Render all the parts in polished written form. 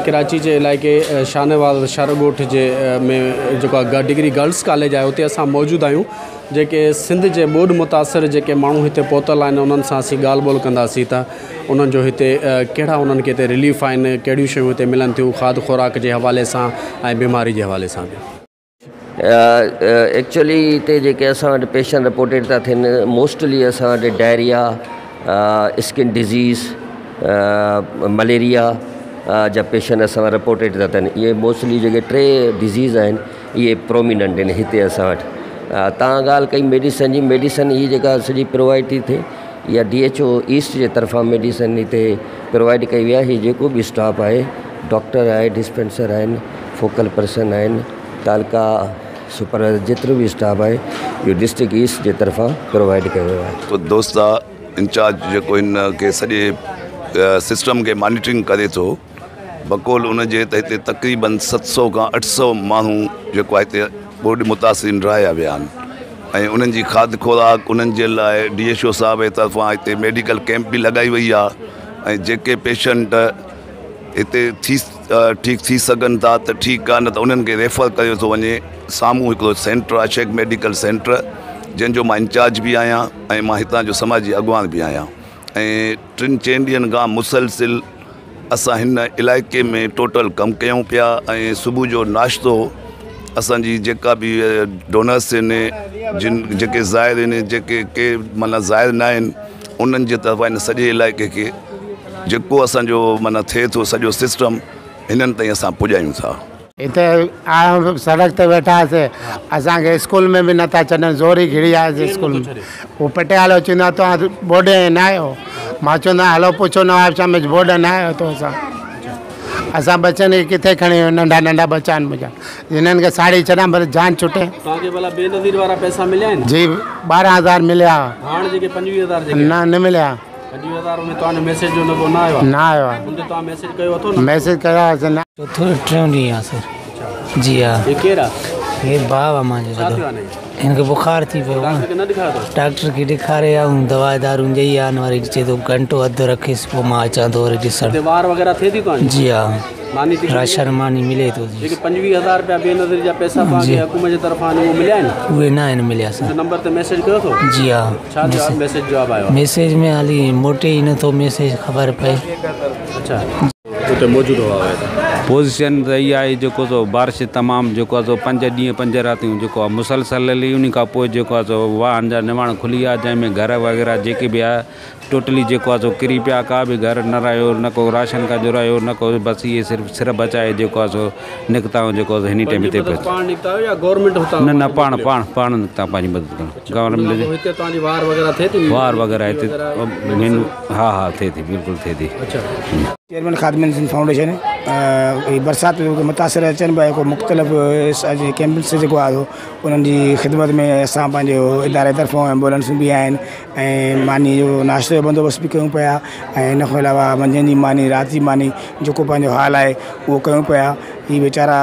ڪراچي جي علائقي شاهنواز شھر ڳوٺ جي ۾ جيڪو آهي ڊگري گرلس ڪاليج آهي اتي اسان موجود آهيون جيڪي سنڌ جي ٻوڏ متاثر جيڪي ماڻهو هتي پهتل آهن انهن سان اسين ڳالهه ٻولهه ڪنداسين ته انهن جو هتي ڪهڙا انهن کي هتي رليف آهن ڪهڙيون شيون هتي ملن ٿيون کاڌ خوراڪ جي حوالي سان ۽ بيماري جي حوالي سان به. ايڪچولي هتي جيڪي اسان وٽ پيشنٽ رپورٽيڊ ٿا ٿين موسٽلي اسان وٽ ڊائريا اسڪن ڊزيز مليريا جا پيشنٽ اسان وٽ رپورٽيڊ ٿا ٿين اهي موسٽلي جيڪي ٽي ڊزيز آهن اهي پروميننٽ آهن هتي اسان وٽ توهان ڳالهه ڪئي ميڊيسن جي ميڊيسن هي جيڪا سڄي پرووائيڊ ٿي ٿئي اها ڊي ايڇ او ايسٽ جي طرفان ميڊيسن هتي پرووائيڊ ڪئي وئي آهي هي جيڪو به اسٽاف آهي ڊاڪٽر آهي ڊسپينسر آهن فوڪل پرسن آهن تعلقه سپروائيزر جيترو به اسٽاف آهي اهو ڊسٽرڪٽ ايسٽ جي طرفان پرووائيڊ ڪيو ويو آهي. دوست آ انچارج جيڪو هن کي سڄي سسٽم کي مانيٽرنگ ڪري ٿو بقول ان جي ته هتي تقريبن 700 کان 800 ماڻهو جيڪو آهي هتي ٻوڏ متاثرين رهايا ويا آهن ۽ انهن جي کاڌ خوراڪ انهن جي لاء ڊي ايڇ او صاحب جي طرفان هتي ميڊيڪل ڪيمپ به لڳائي وئي آهي ۽ جيڪي پيشنٽ هتي ٿي ٺيڪ ٿي سگهن ٿا ته ٺيڪ آهي نه ته انهن کي ريفر ڪيو ٿو وڃي سامهون هڪڙو سينٽر آهي شيخ ميڊيڪل سينٽر جنهن جو مان انچارج به آهيان ۽ مان هتان جو سماجي اڳواڻ به آهيان ۽ ٽن چئن ڏينهن کان مسلسل اسان هن علائقي ۾ ٽوٽل ڪم ڪيون پيا ۽ صبح جو ناشتو اسان جي جيڪا به ڊونرس آهن جن جيڪي ظاهر آهن جيڪي ڪي معنيٰ ظاهر نه آهن انهن جي طرفان هن سڄي علائقي کي جيڪو اسانجو معنيٰ ٿئي ٿو سڄو سسٽم هنن تائين اسان پڄايون ٿا. هتي آيا سڙڪ تي ويٺا هئاسي اسان کي اسڪول ۾ به نٿا ڇڏن زوري گهڙي آياسي اسڪول ۾ هو پٽيوالو چوندو آهي توهان بورڊ ۾ نه آهيو مان چوندو آهيان هلو پڇو نواب شاهه ۾ بورڊ نه آيو اٿو اسان اسان ٻچن کي ڪٿي کڻي ويو ننڍا ننڍا ٻچا آهن منهنجا هنن کي ساڙي ڇڏان ڀلي جان ڇٽي. توهان کي ڀلا بينظير وارا پئسا مليا آهن؟ جي 12 هزار مليا. هاڻ جيڪي 25 هزار جيڪي نه نه مليا. 25 هزار ۾ توهان جو ميسيج جو نه ڪو نه آيو آهي؟ نه آيو آهي. ان تي توهان ميسيج ڪيو اٿو نه؟ ميسيج ڪيو آهي نه. چوٿون ٽيون ڏينهن آ سر. جي ها. هي ڪير آ؟ هي ڀاء آ مانجو ڇا وڏو. ٿيو آ هن کي؟ هن کي بخار ٿي پيو آ. ڊاڪٽر کي نه ڏيکاريو اٿو؟ ڊاڪٽر کي ڏيکاري آ ۽ دوا دارون ڏئي آ وري چئي ٿو گهنٽو اڌ رکيس پوء مان اچان ٿو وري ڏسڻ. هتي وار وغيره ٿئي ٿي توهان جي؟ جي ها. ماني ٽڪي راشن ماني ملي ٿو جي. جيڪي 25 هزار رپيا بينظير جا پئسا توهان کي حڪومت جي طرفان اهي مليا آهن؟ اهي نه آهن مليا سر. ان نمبر تي ميسيج ڪيو اٿو؟ جي ها. ڇا جواب ميسيج جواب آيو آهي؟ ميسيج ۾ حالي موٽي ئي نٿو ميسيج خبر پئي. اڇا اتي موجود هئا اهي ته. پوزيشن ته اها آهي جيڪو سو بارش تمام جيڪو آهي سو پنج ڏينهن پنج راتيون جيڪو آهي مسلسل هلي انهي کان پوء جيڪو آهي سو واهن جا نواڻ کلي ويا جنهن ۾ گهر وغيره جيڪي به آهي ٽوٽلي جيڪو آهي سو ڪري پيا ڪا به گهر نه رهيو نه ڪو راشن کا جو رهيو نه ڪو بس اهي صرف سر بچائي جيڪو آهي سو نڪتا آهيون جيڪو آهي سو هن ٽائيم هتي پنهنجي مدد پاڻ نڪتا آهيو يا گورنمينٽ هتان نه نه پاڻ پاڻ پاڻ نڪتا پنهنجي مدد ڪرڻ گورنمينٽ هتي توهان جي وار وغيره ٿئي ٿي وار وغيره هتي ها ها ٿئي ٿي بلڪل ٿئي ٿي. چيئرمين خادمين سنڌ فائونڊيشن هي برسات ۾ متاثر اچن پيا جيڪو مختلف ڪيمپن سي جيڪو آهي انهن جي خدمت ۾ اسان پنهنجو اداري طرفان ايمبولنسون به آهن ۽ ماني جو ناشتي جو بندوبست به ڪيون پيا ۽ ان کان علاوه منجهند جي ماني رات جي ماني جيڪو پنهنجو حال آهي اهو ڪيون پيا هي ويچارا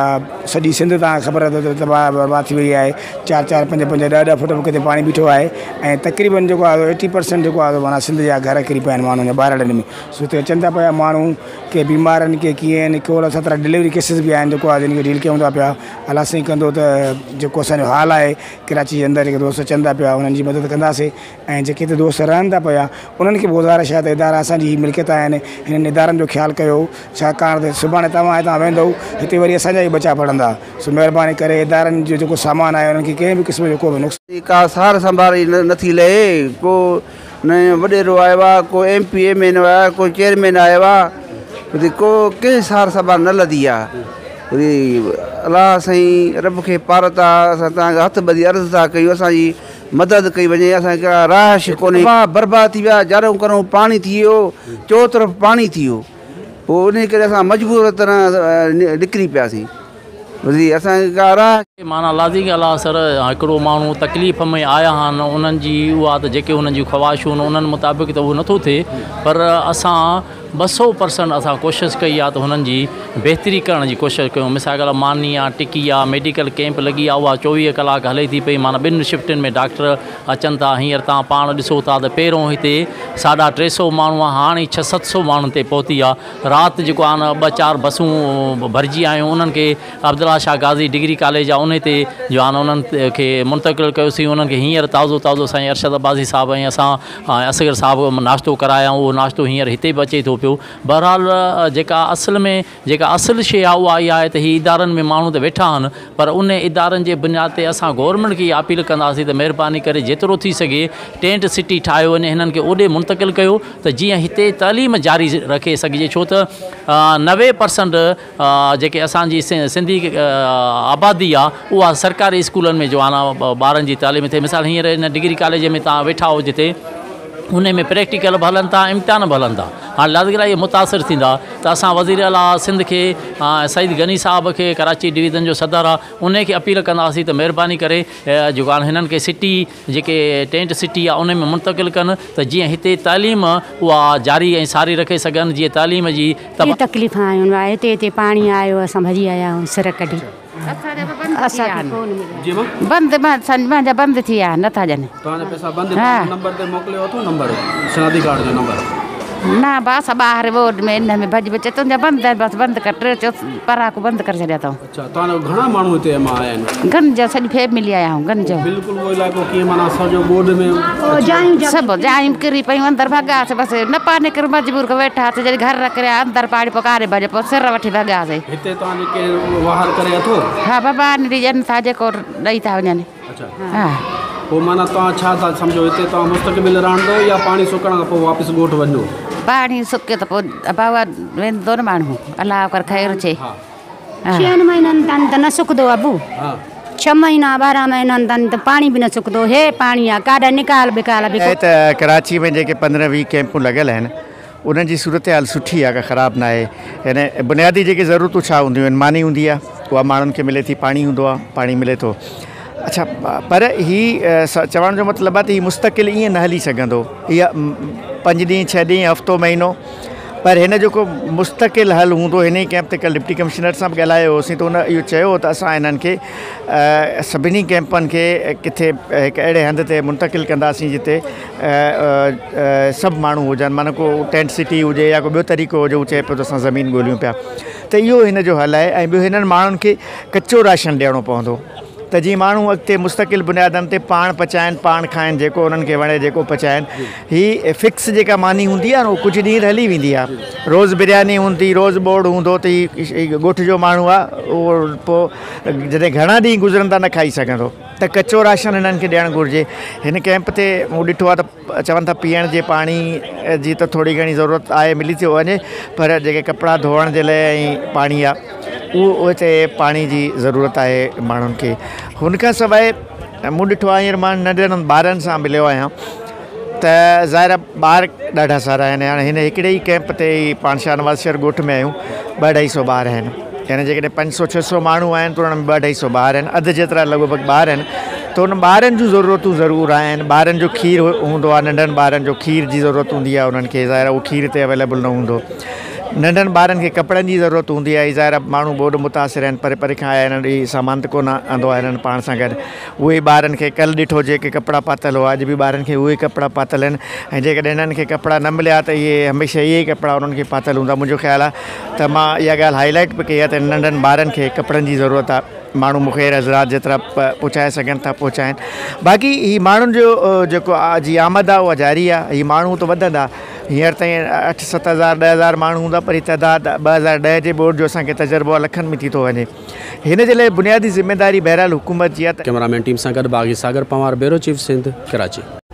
سڄي سنڌ تان خبر اٿو ته تباهه برباد ٿي وئي آهي چار چار پنج پنج ڏهه ڏهه فوٽ به ڪٿي پاڻي بيٺو آهي ۽ تقريبن جيڪو آهي ايٽي پرسنٽ جيڪو آهي معنيٰ سنڌ جا گهر ڪري پيا آهن ماڻهن جا ٻهراڙين ۾ سو هتي اچن ٿا پيا ماڻهو ڪي بيمار آهن ڪي ڪيئن آهن کوڙ سترا ڊليوري ڪيسز به آهن جيڪو آهي جن کي ڊيل ڪيون ٿا پيا الله سائين ڪندو ته جيڪو اسانجو حال آهي ڪراچي جي اندر جيڪي دوست اچن ٿا پيا انهن جي مدد ڪنداسين ۽ جيڪي هتي دوست رهن ٿا پيا انهن کي به گذارش آهي ته ادارا اسان جي هي ملڪيت آهن هنن ادارن جو خيال ڪيو ڇاڪاڻ ته سڀاڻي توهان هتان ويندؤ هتي وري اسان جا ئي ٻچا پڙهندا سو مهرباني ڪري ادارن جو جيڪو سامان آهي انهن کي ڪنهن به قسم جو ڪو به نقص. ڪا سار سنڀال ئي نه ٿي لهي ڪو نه وڏيرو آيو آ ڪو ايم پي ايم اين آيو آ ڪو چيئرمين آيو آ ڪو ڪنهن سار سنڀال نه لڌي آ وري الله سائين رب کي پارت آ اسان توهان کي هٿ ٻڌي عرض ٿا ڪيون اسان جي مدد ڪئي وڃي اسان کي ڪا رهائش ڪونهي تباهه برباد ٿي ويا چارئون ڪنون پاڻي ٿي ويو چوطرف پاڻي ٿي ويو پوء انهي ڪري اسان مجبور طرح نڪري پياسين وري اسان کي ڪا رهائش. معنيٰ لازمي ڳالهه آهي سر هڪڙو ماڻهو تڪليف ۾ آيا آهن انهن جي اها ته جيڪي انهن جون خواهشون انهن مطابق ته اهو نٿو ٿئي پر اسان 200% اسان ڪوشش ڪئي آهي ته هنن جي بهتري ڪرڻ جي ڪوشش ڪيون. مثال ڳالهه ماني آهي، ٽڪي آهي، ميڊيڪل ڪيمپ لڳي آهي، اها 24 ڪلاڪ هلي ٿي پئي، معنيٰ 2 شفٽن ۾ ڊاڪٽر اچن ٿا. هينئر توهان پاڻ ڏسو ٿا ته پهريون هتي 350 ماڻهو آهي، هاڻي 600-700 ماڻهن تي پهتي آهي. رات جيڪو آهي نه 2-4 بسون ڀرجي آيون، انهن کي عبدالله شاهه غازي ڊگري ڪاليج آهي ان تي جو آهي نه انهن کي منتقل ڪيوسين. انهن کي هينئر تازو تازو سائين ارشد عباسي صاحب ۽ اسان ۽ اصغر صاحب ناشتو ڪرايا، اهو ناشتو هينئر هتي به اچي ٿو پيو. بهرحال جيڪا اصل ۾ جيڪا اصل شيء آهي اها اها آهي ته هي ادارن ۾ ماڻهو ته ويٺا آهن، پر ان ادارن جي بنياد تي اسان گورنمينٽ کي اها اپيل ڪنداسين ته مهرباني ڪري جيترو ٿي سگهي ٽينٽ سٽي ٺاهيو وڃي، هنن کي اوڏي منتقل ڪيو ته جيئن هتي تعليم جاري رکي سگهجي. ڇو ته 90% جيڪي اسان جي سنڌي آبادي آهي اها سرڪاري اسڪولن ۾ جو آهي ٻارن جي تعليم ٿئي. مثال هينئر هن ڊگري ڪاليج ۾ توهان ويٺا آهيو جتي ان ۾ پريڪٽيڪل به هلن ٿا، امتحان به هلن ٿا. هاڻي لازمي اهي متاثر ٿيندا ته اسان وزير اعليٰ سنڌ کي سعيد غني صاحب کي ڪراچي ڊويزن جو صدر آهي ان کي اپيل ڪنداسين ته مهرباني ڪري جيڪو آهي هنن کي سٽي جيڪي ٽينٽ سٽي آهي ان ۾ منتقل ڪن ته جيئن هتي تعليم اها جاري ۽ ساري رکي سگهن، جيئن تعليم جي تباهي. تڪليف آهيون هتي هتي پاڻي آيو اسان ڀڄي آيا آهيون سر ڪڍي اسان کي ڪون مليو. بند منهنجا بند ٿي ويا نٿا ڏين. توهان جا پئسا بند ٿي نمبر تي موڪليو اٿو نمبر شناختي ڪارڊ جو نمبر. نه بس ٻاهر روڊ ۾ ان ۾ ڀڄ ڀڄ تنهنجا بند آهن بس بند ڪر ٽي چو پراڪو بند ڪري ڇڏيا اٿئون. اڇا توهان جا گهڻا ماڻهو هتي مان آيا آهن؟ گن جا سڄي فيملي آيا آهيون گن جو. بلڪل اهو علائقو ڪيئن معنيٰ سڄو ٻوڏ ۾ سڀ جايون ڪري پيون اندر ڀڳاسي بس نه پا نڪر مجبور ڪري ويٺاسي جڏهن گهر ڪريا اندر پاڻي پوء ڪاڏي ڀڄ پوء سر وٺي ڀڳاسي. هتي توهان جي ڪير واهر ڪري اٿو؟ ها بابا ڏين ٿا جيڪو ڏئي ٿا وڃن. اڇا ها پوء معنيٰ توهان ڇا ٿا سمجهو هتي توهان مستقبل رهندو يا پاڻي سڪڻ کان پوء واپس ڳوٺ وڃو؟ پاڻي سڪي ته پوء بابا ويندو نه ماڻهو الله ڪر خير ٿئي. 6 مهينن تائين ته نه سڪندو ابو، 6 مهينا 12 مهينن تائين ته پاڻي به نه سڪندو. هي پاڻي آ ڪاڏي نڪال بڪال به ڪو. ته ڪراچي ۾ جيڪي 15-20 ڪيمپون لڳل آهن انهن جي صورتحال سٺي آهي ڪا خراب نه آهي. يعني بنيادي جيڪي ضرورتون ڇا هونديون آهن، ماني هوندي آهي اها ماڻهن کي ملي ٿي، پاڻي هوندو آهي پاڻي ملي ٿو. اڇا پر هي چوڻ جو مطلب آهي ته هي مستقل ائين نه هلي سگهندو، هي 5 ڏينهن 6 ڏينهن هفتو مهينو، پر هن جو ڪو مستقل حل هوندو. هن ئي ڪيمپ تي ڪل ڊپٽي ڪمشنر سان به ڳالهايو هوسين ته هن اهو چيو ته اسان هنن کي سڀني ڪيمپن کي ڪٿي هڪ اهڙي هنڌ تي منتقل ڪنداسين جتي سڀ ماڻهو هجن، معنيٰ ڪو ٽينٽ سٽي هجي يا ڪو ٻيو طريقو هجي. هو چئي پيو ته اسان زمين ڳوليون پيا ته اهو هن جو حل آهي. ۽ ٻيو هنن ماڻهن کي ڪچو راشن ڏيڻو پوندو ته جيئن ماڻهو اڳتي مستقل بنيادن تي پاڻ پچائن پاڻ کائن، جيڪو انهن کي وڻي جيڪو پچائن. هي فڪس جيڪا ماني هوندي آهي نه اهو ڪجهه ڏينهن ته هلي ويندي آهي. روز برياني هوندي روز ٻوڙ هوندو ته هي ڳوٺ جو ماڻهو آهي اهو پوء جڏهن گهڻا ڏينهن گذرندا نه کائي سگهندو ته ڪچو راشن هنن کي ڏيڻ گهرجي. هن ڪئمپ تي مون ڏٺو آهي ته چون ٿا پيئڻ جي پاڻي جي ته ٿوري گهڻي ضرورت آهي ملي ٿي وڃي، پر جيڪي ڪپڙا ڌوئڻ جي لاء ۽ پاڻي آهي اهو اتي پاڻي جي ضرورت آهي ماڻهن کي. هن کان سواء مون ڏٺو آهي هينئر مان ننڍن ٻارن سان مليو آهيان ته ظاهر آهي ٻار ڏاڍا سارا آهن. هاڻي هن هڪڙي ئي ڪئمپ تي ئي پاڻ شاهنواز شهر ڳوٺ ۾ آهيون 250 ٻار آهن. يعني جيڪڏهن 500-600 ماڻهو آهن ته انهن ۾ 250 ٻار آهن، اڌ جيترا لڳ ڀڳ ٻار آهن ته ان ٻارن جون ضرورتون ضرور آهن. ٻارن جو کير هوندو آهي، ننڍن ٻارن جو کير جي ضرورت هوندي آهي انهن کي، ظاهر آهي اهو کير هتي اويليبل نه هوندو. ننڍن ٻارن کي ڪپڙن جي ضرورت هوندي آهي، ظاهر آهي ماڻهو ٻوڏ متاثر آهن، پري پري کان آيا آهن، هي سامان ته ڪونه آندو آهي هنن پاڻ سان گڏ. اهي ٻارن کي ڪل ڏٺو جيڪي ڪپڙا پاتل هئا، اڄ به ٻارن کي اهي ڪپڙا پاتل آهن ۽ جيڪڏهن هنن کي ڪپڙا نه مليا ته اهي هميشه اهي ئي ڪپڙا انهن کي پاتل هوندا. منهنجو خيال آهي ته مان اها ڳالهه هائي لائيٽ به ڪئي آهي ته ننڍن ٻارن کي ڪپڙن جي ضرورت آهي. ماڻهو مخير حضرات جيترا پهچائي سگهن ٿا پهچائن. باقي هي ماڻهن جو جيڪو جي آمد آهي اها جاري آهي. هي ماڻهو ته وڌندا، هينئر تائين 8-7 هزار 10 هزار ماڻهو هوندا، پر هي تعداد 2010 جي ٻوڏ جو اسان کي تجربو آهي لکن ۾ ٿي ٿو وڃي. هن جي لاء بنيادي ذميداري بهرحال حڪومت جي آهي. ڪئميرا مين ٽيم سان گڏ باغي ساگر پنوار، بيورو چيف سنڌ، ڪراچي.